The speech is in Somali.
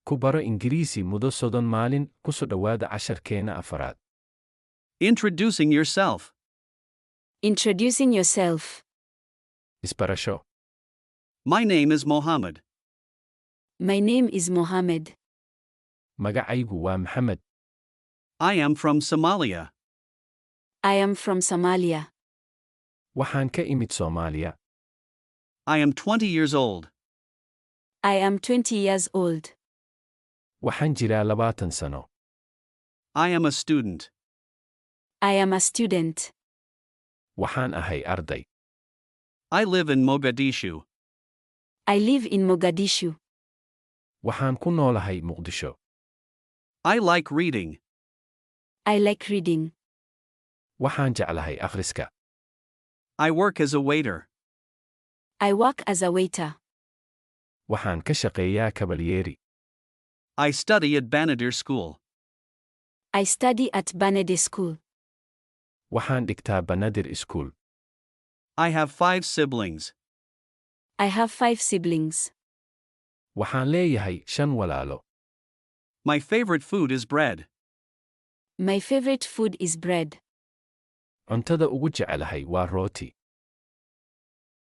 Ku baro Ingiriisi muddo 30 maalin. Ku soo dhowaada casharkeena afaraad. Introducing yourself. Introducing yourself. Isbarasho. My name is Mohammed. My name is Mohammed. Magacaygu waa Maxamed. I am from Somalia. I am from Somalia. Waxaan ka imid Soomaaliya. I am 20 years old. I am 20 years old. Waxaan jiraa 20 sano. I am a student. I am a student. Waxaan ahay arday. I live in Mogadishu. I live in Mogadishu. Waxaan ku noolahay Muqdisho. I like reading. I like reading. Waxaan jeclahay akhriska. I work as a waiter. I work as a waiter. Waxaan ka shaqeeyaa kabalyeeri. I study at Banadir School. I study at Banadir School. Waxaan dhigtaa Banadir School. I have five siblings. I have five siblings. Waxaan leeyahay shan walaalo. My favorite food is bread. My favorite food is bread. Cuntada ugu jecelahay waa rooti.